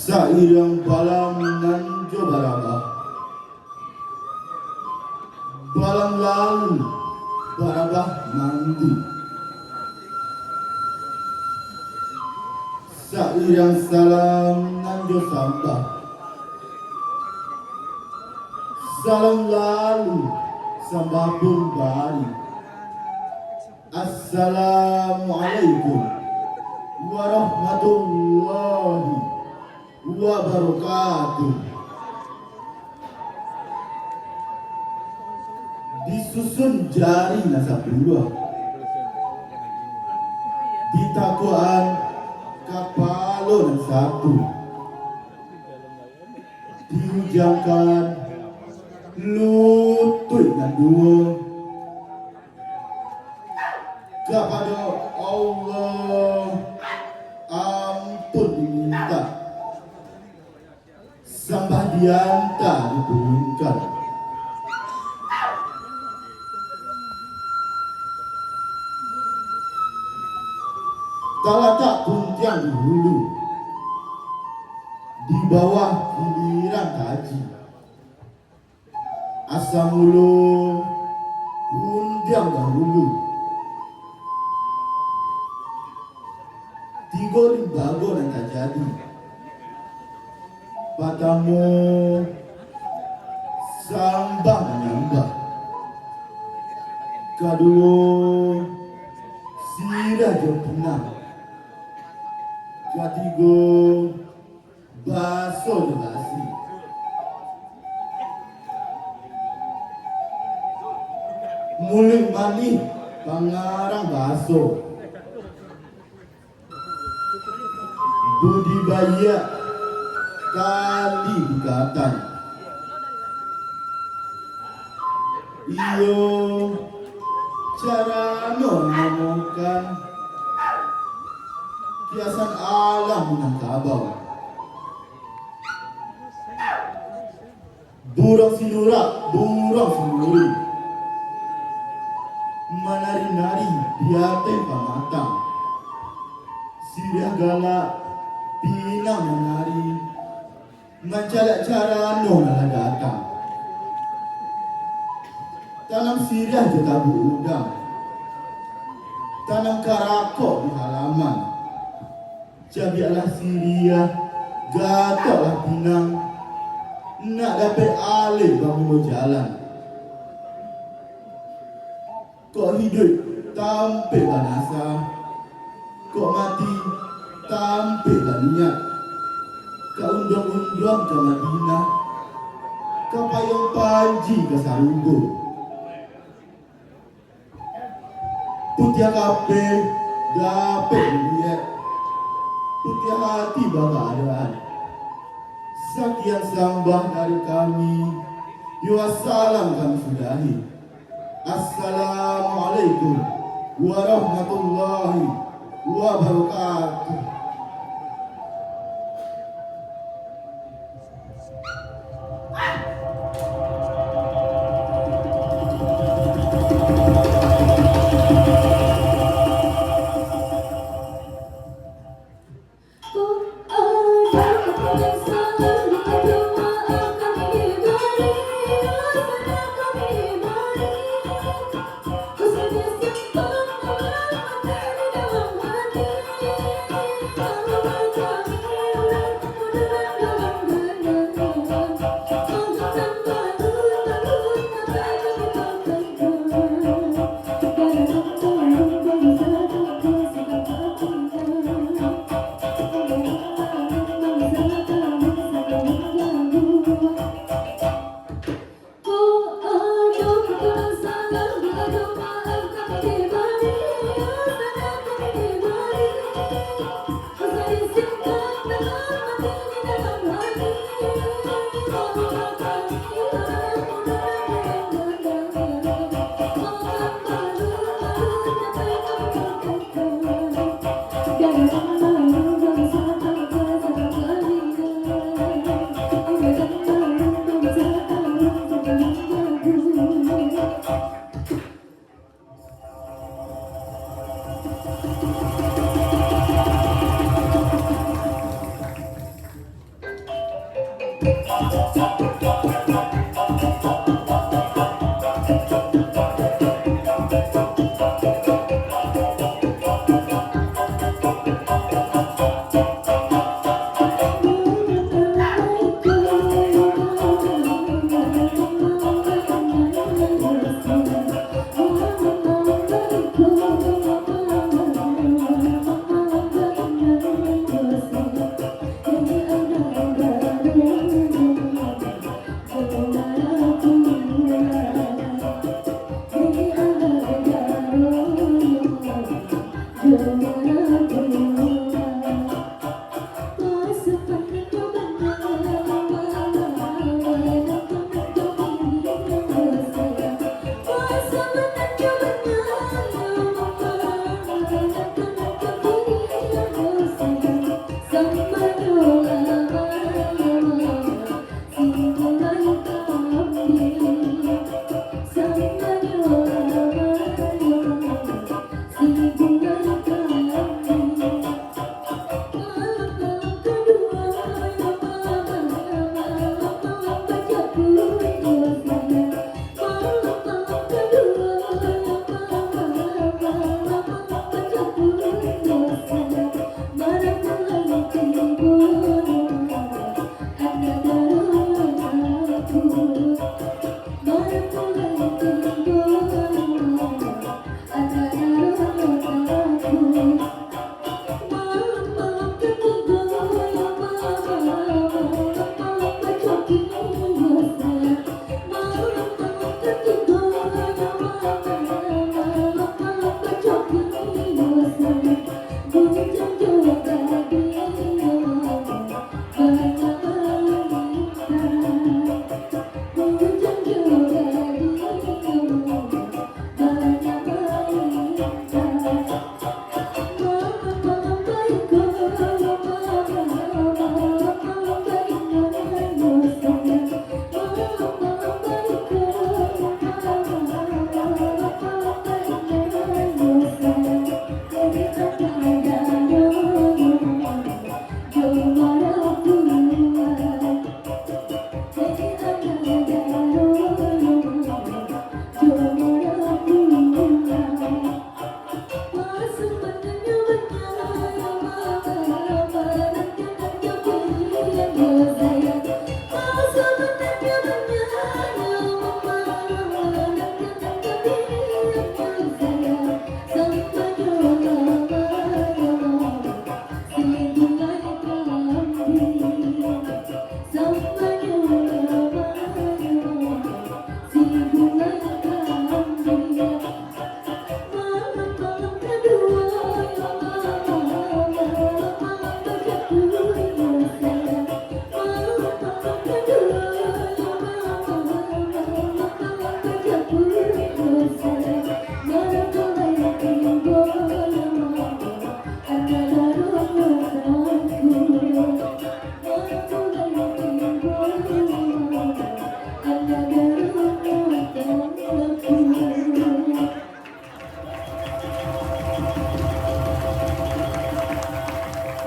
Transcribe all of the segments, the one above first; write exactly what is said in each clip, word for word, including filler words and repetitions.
Sairiang balam nan jo barabah, balam lalu, barabah manti. Sairiang salam nan jo sambah, salam lalu, sambah pun bari. Assalamualaikum warahmatullahi wabarakatuh. Di Susun jari nan sapuluah, ditakuakan kapalo nan satu, diujangkan lutuik nan duo, kapado Allah ampun dimintak. Sambah dianta diturunkan. Talatak puntiang di hulu, di bawah giliran taji. Asa mulo, rundiang dahulu. Tigo limbago nan tajadi. Patamo, sambah manyambah. Kaduo, siriah jo pinang. Katigo, baso jo basi. Muluik manih pangarang baso. Budi baiak tali dikatan. Iyo, carano manamokan kiasan alam Minangkabau. Buruang sinurak, buruang sinuruik, manari-nari di ateh pamatang. Siriah galak, pinang manari, mancaliak carano nan lah datang. Tanam siriah jo tabuak udang, tanam karakok di halaman. Cabiaklah siriah, gatoklah pinang, nak dapek alek bamulo jalan. Kok hiduik tampek banasa, kok mati tampek baniat. Ka unduang-unduang ka Madinah, ka payuang panji ka sarugo. Putiah kapeh dapek diliek, putiah ati bakaadaan. Sakian sambah dari kami, yo wassalam kami sudahi. Assalamualaikum warahmatullahi wabarakatuh.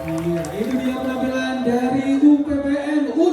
Iya, itu dia penampilan dari U P P N.